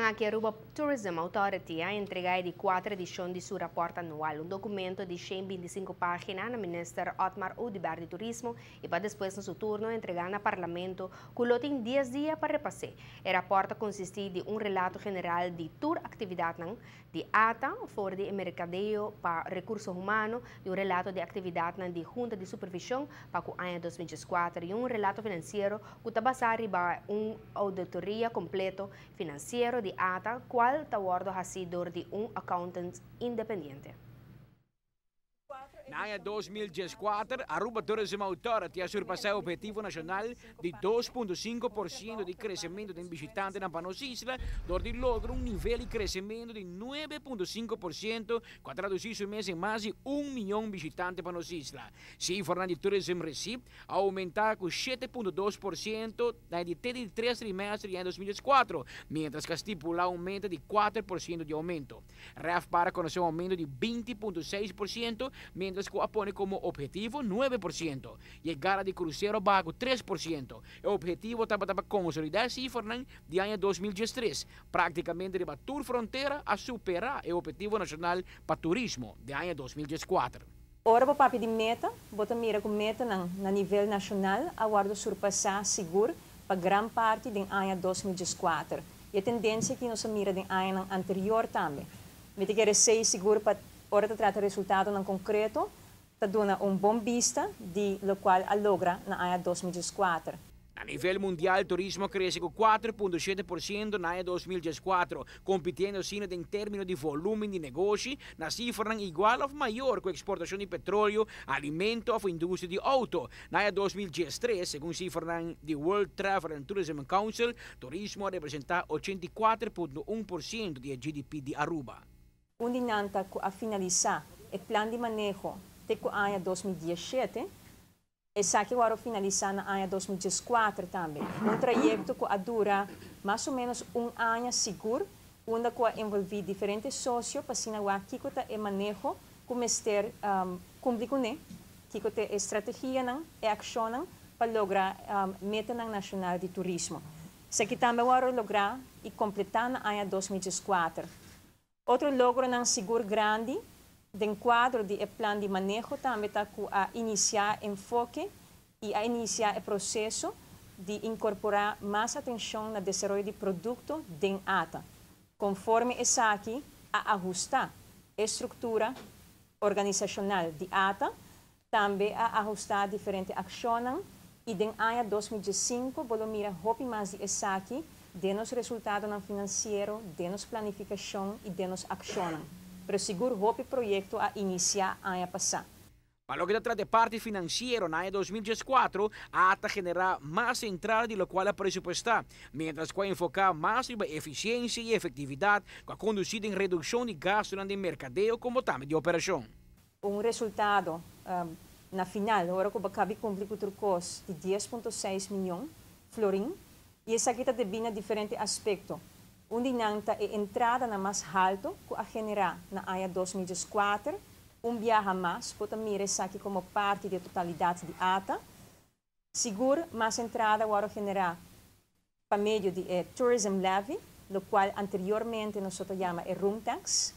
Siman aki Aruba Tourism Authority a entrega e di cuater edicion di su rapport anual, un documento di 125 pagina, na Minister Otmar Oduber di Turismo y pa despues na su turno entrega na Parlamento, cu lo tin 10 dia pa repasa. E rapport ta consisti di un relato general di tur actividad di ATA, for di mercadeo pa recurso humano, di un relato di actividad di Junta di Supervision pa aña 2014 y un relato financiero cu ta basa riba un auditoria completo financiero di ATA, cual ta wordo haci di un accountant independiente. Na aña 2014, Aruba Tourism Authority a surpasa e obhetivo nacional di 2.5% di crecemento di bishitantenan pa nos isla, door di logra un nivel di crecemento di 9.5%, cu a traduci su mes den mas di 1 miyon bishitante pa nos isla. Cifra di tourism receipt a aumenta cu 7.2% na di 33 trimestre di 2014, mientras cu a stipula un aumento di 4% di aumento. RevPAR a conoce un aumento di 20.6%, mientras cu a pone como obhetivo 9%. Yegada di crucero a baha 3%. E obhetivo tabata pa consolida e cifra di aña 2013. Practicamente riba tur frontera a supera e obhetivo nacional pa turismo di aña 2014. Ora bo papia di meta, bo ta mira cu meta na nivel nacional a wordo surpasa sigur pa gran parti di aña 2014. Y e tendencia cu nos a mira den aña anterior tambe. Mi ta kere sigur pa ora ta trata resultadonan concreto, ta duna un bon bista di locual a logra na aña 2014. Na nivel mundial, turismo a crece cu 4.7% na aña 2014, compitiendo asina den termino di volumen di negoshi, na cifra igual of mayor cu exportacion di petroleo, alimento of industria di auto. Na aña 2013, segun cifra di World Travel and Tourism Council, turismo a representa 84.1% di GDP di Aruba. Unda nan ta a finalisa e plan di maneho te cu aña 2017, esaki a wordo finalisa na aña 2014 tambe. Un trayecto cu a dura mas o menos un aña sigur, unda cu a envolvi diferente socio pa asina kico ta e maneho cu mester cumpli cune, kico ta e strategianan y accionnan pa logra meta nacional di turismo. Esaki tambe a wordo logra y completa na aña 2014. Otro logronan sigur grandi, den cuadro di plan di maneho tambe ta cu a inicia enfoke y a inicia e proceso di incorpora mas atencion na desaroyo di producto den ATA. Conforme esaki, a ahusta e structura organisacional di ATA, tambe a ahusta diferente accion y den aña 2015, bo lo mira hopi mas di esaki, den nos resultado financiero, den nos planificacion y den nos accion. Pero sigur hopi proyecto a inicia aña pasa. Pa loke ta trata e parti financiero, na aña 2014, ATA a genera mas entrada di locual a presupuesta, mientras cu a enfoca mas riba eficiencia y efectividad, cu a conduci na reduccion di gasto di mercadeo como tambe di operacion. Un resultado na final, ora cu caba di cumpli cu di 10.6 miyon florin, y esaki ta debi na diferente aspecto. Un di nan ta e entradanan mas halto cu a genera na aña 2014, un biaha mas, por mira esaki como parti di totalidad di ATA. Sigur, mas entrada a wordo genera pa medio di tourism levy, locual anteriormente nos tabata yama e room tax,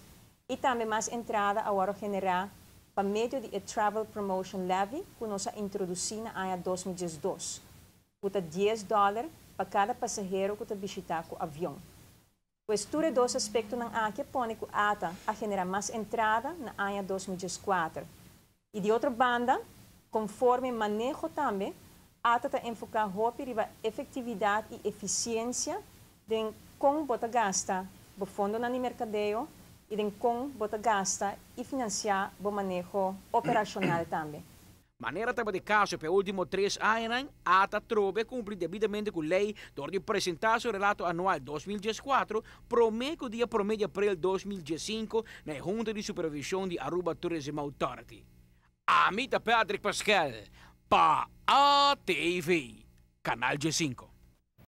y tambe mas entrada a wordo genera pa medio di travel promotion levy, cu nos a introduci na aña 2012, cu ta $10 pa cada pasahero cu ta bishita cu avion. Pues tur e dos aspectonan aki a pone cu ATA a genera mas entrada na aña 2014. Y di otro banda, conforme maneho tambe, ATA ta enfoca hopi riba efectividad y eficiencia den con bo ta gasta e fondonan di mercadeo y den con bo ta gasta y financia e maneho operacional tambe. Manera tabata e caso pa e ultimo 3 aña, ATA atrobe a cumpli debidamente cu ley door di presenta su relato anual 2014, prome cu dia 1 di april 2015, na Junta di Supervision di Aruba Tourism Authority. Ami ta Patrick Pascal, pa ATV, Canal G5.